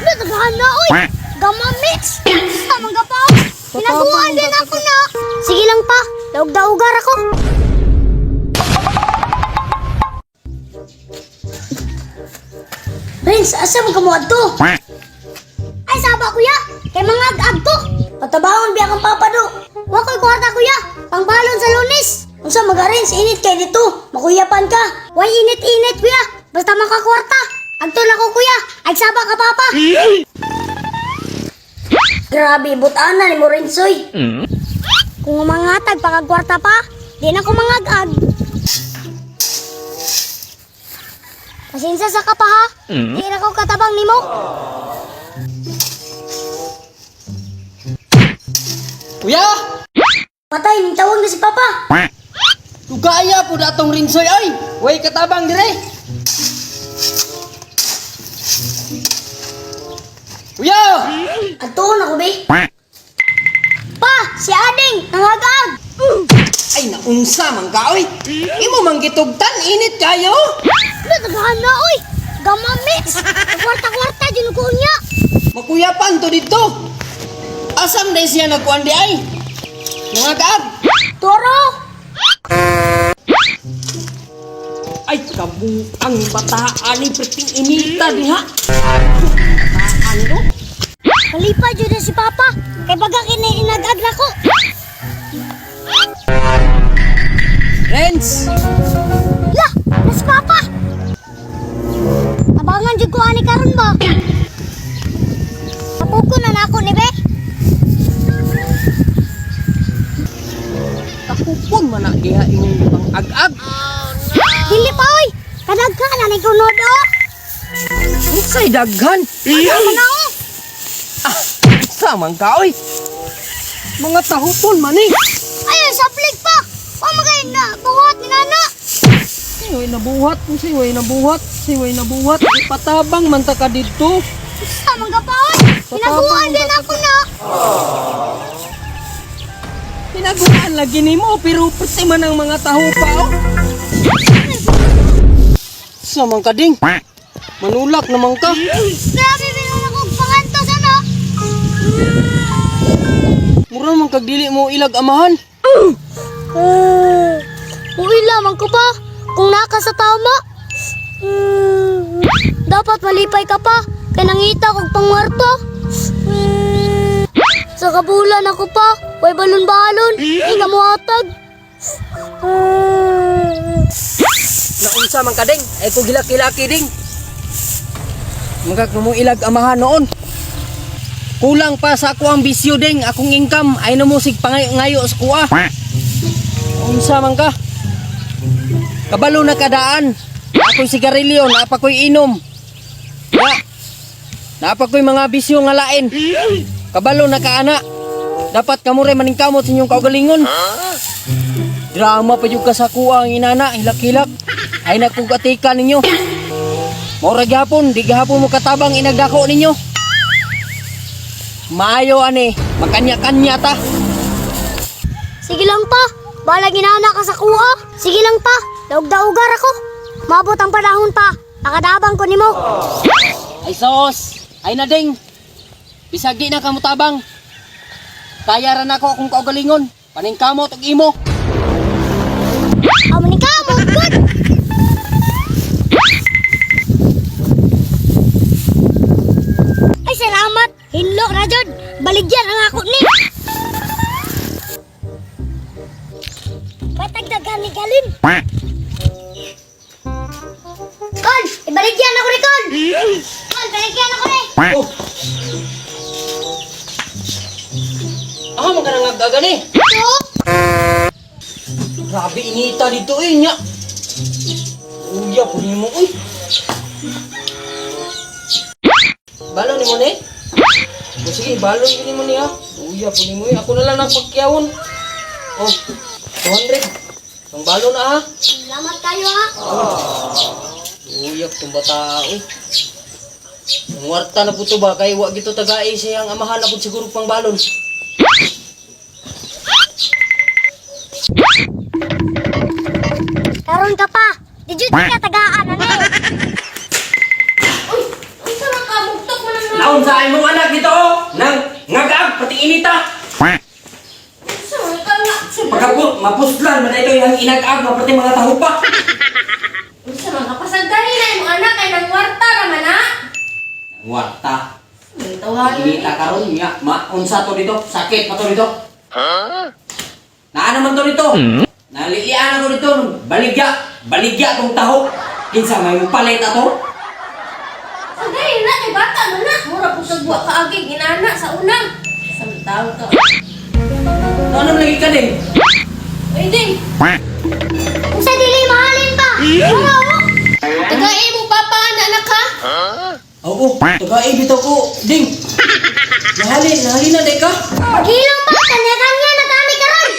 Daghan na oy. Gama mix. Sa mga pa. Hinaguan din ako na. Sige lang pa. Daog-daugar ako. Prince, asa mo kamuad to? Ay, saba kuya. Kay mga ag-ag to. Patabahon biya kang papa do. Wa ko'y kwarta kuya. Pangbalon sa Lunes. Unsa maga Rins, init kay dito. Makuyapan ka. Way init-init kuya. Basta makakwarta. Agto na ko kuya. Ay saba ka papa. Grabe, butana ni mo Rinsoy. Kung mangatag pagkwarta pa, di na ko mangag-ag. Pasensya sa ka pa ha. Di na ko katabang nimo. Kuya! Patay, ning tawag na si Papa. Tugaya po na atong rinsoy ay! Way katabang dire! Kuya! Atuon ako, be. Pa, si Ading, nangag-ag. Ay naunsa man ka oy! Imo man gitugtan init kayo! Daghan na, oy. Gama mix. Kwarta-kwarta, dyan ko niya. Makuyapan to dito! Asam day siya nagkuan di ay? Nangagaag! Toro! Ay kabuang bataan ni perting inita diha! Bataan ko? Kalipa dyan na si Papa. Kay baga kini inag-ag na ko. Renz! La, na si Papa. Abangan dyan ko ani karon ba? Kapuko na nako ni be. Takupon man na diha imong pang ag-ag! Dili pa, oy. Kadaghan na ni kunod, oh. Unsay daghan! Ano na, oh. Ah, sa man ka oy. Mga tahupon man eh. Ay, saplig pa. Pamagay na, buhat ni nana. Siway nabuhat, siway nabuhat, siway nabuhat. Ipatabang man ta ka didto. Sa mga paon, hinaguan din ako na. Tinaguan lagi nimo pero perti man ang mga taho pa oh. Sa man ka ding. Manulak naman ka. Grabe bilang ako pangantos ano. Mura man kag dili mo ilag amahan. Uy lamang ko pa, kung naka sa tama. Dapat malipay ka pa, kay nangita kog pangwarto. Sa kabulan ako pa, way balon-balon, di ka muhatag. Naunsa man ka ding, ay ko gilaki-laki ding. Magkak mo ilag amahan noon. Kulang pa sa ako ang bisyo ding, akong income ay namusig pangayo sa kuha. Unsa man ka? Kabalo na kadaan. Ako'y sigarilyo, naapa ko'y inom. Na, naapa ko'y mga bisyo nga lain. Kabalo na kaana. Dapat kamo rin maningkamot sa inyong kaugalingon. Drama pa yung ka sa kuha ang inana, hilak-hilak. Ay nagkugatika ninyo. Maura gihapon, di gihapon mo katabang inagdako ninyo. Maayo ani, makanya-kanya ta. Sige lang pa, balag inana ka sa kuha. Sige lang pa, daog-daugar ako. Mabot ang panahon pa, nakadabang ko nimo. Ay sos, ay na ding. Bisag di na kamutabang. Kaya ra nako akong kaugalingon. Paningkamot og imo. Amo ni ka mo, good. Ay salamat, hinlo na jud. Baligyan ang ako ni. Patagdagan ni Galin. Kon, ibaligyan ako ni Kon. Kon, baligyan ako ni. Oh. Ah, man ka nangagagan eh. Ito. Grabe inita dito eh nya. Uya po nimo oy. Balon nimo ni? O sige, balon gini mo niya. Uya po nimo eh. Ako na lang nagpakyawon. Oh, 200. Ang balon na ha. Salamat kayo ha. Uyak tong bata oy. Ang warta na po to ba kay wa gito tagay siyang amahan na po siguro pang balon. Karon ka pa. Di jud ka tagaan ani. Uy, unsa man ka mugtok man ang Naon sa imong anak dito oh, nang ngagag pati inita. Unsa man ka nga? Pagkapo, mapuslan man ito yung inagag nga pati mga tahupa. Unsa man ka pasagdahin na imong anak kay nang warta ra man na. Warta. May tawanan ni. Inita karon nga maunsa to dito, sakit pa to dito. Naa naman to dito. Nalilian ako dito, baligya, baligya tong taho. Kinsa may mo palit ato? Sagdahin na kay bata man na. Mura pud kag wa kaagig inana sa una. Samtaw ka. Ano man lagi ka din? Uy, ding. Unsa dili mahalin pa? Wala oh. Tagay mo papa na anak ka. Oo, taga bitaw ko, ding. Nahalin, nahalin na dai ka. Pagilom pa kanya-kanya na tani karon.